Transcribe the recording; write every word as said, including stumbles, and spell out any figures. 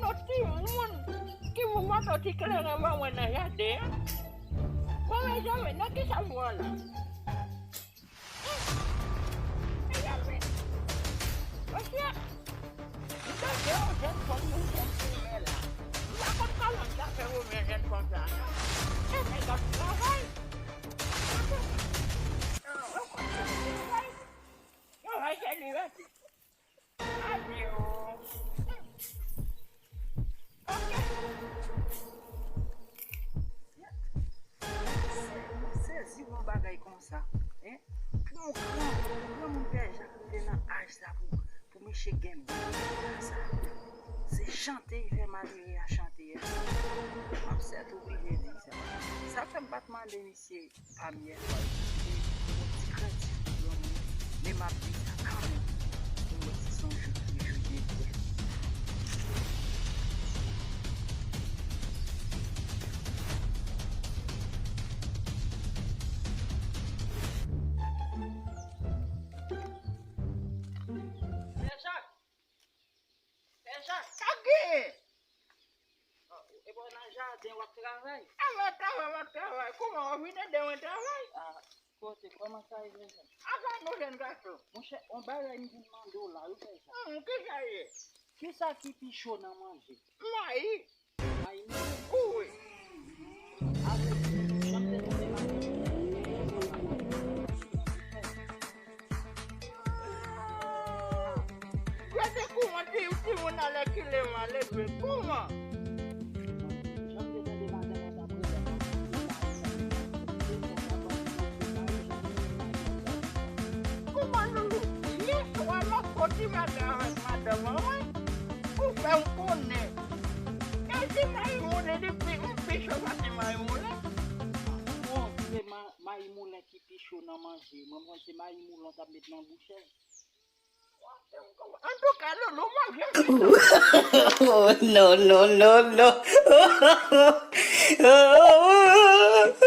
Yon timoun ki voye yon ti kleren ban mwen nan jaden an. Bon, mezanmi, nan kisa m pran la? Mezanmi, mesye, m tande yon jèn fanm, yon jèn filme la. M pa konn kòman m ta fè renmen jèn fanm sa a non. E nèg ap travay. Travay se li rete. Adye o. Ok. Mwen sezi pou yon bagay konsa, en. Pou yon gran, pou yon granmoun pè Jacques rive nan aj sa pou, pou misye gen bèl sa. Se chante li fè malere a chante a. M ap sèt oblije di sa. Sa fè m pa t mande misye. Premye fwa, m te gen yon ti krentif pou granmoun, men m ap di sa kanmenm, pou m wè si se yon jou ki jodi vre. Pè Jak! Pè Jak! Sa k genyen? Oh, e pa w nan jaden w ap travay? A, m ap travay, m ap travay. Kouman w vin ede mwen travay? Ah, kote, kòman sa ye, Pè Jak? Apa nou jèn gason? Monchè, on bagay m vin mande w la, wi, Pè Jak. Hmm, kisa l ye? Kisa ki pi cho nan manje? Mayi. Mayi moulen? Wi. Avèk, jan m te tande maten an, Gade kouman ti, timoun alèkile mal edwe. Kouman? Jan m te tande maten an, sa premye fwa m tande mayi. Kouman nou, yè swa m ap fè ti bagay avèk madanm an, wi. Ou fè m konnen. E ti mayi moulen, li pi, m pi cho pase mayi moulen. Bon, se ma-, mayi moulen ki pi cho nan manje. Mwen, mwen, se mayi moulen w t ap met nan bouch, eh. Antouka, Loulou, manje m pi cho. Oh, non, non, non, non.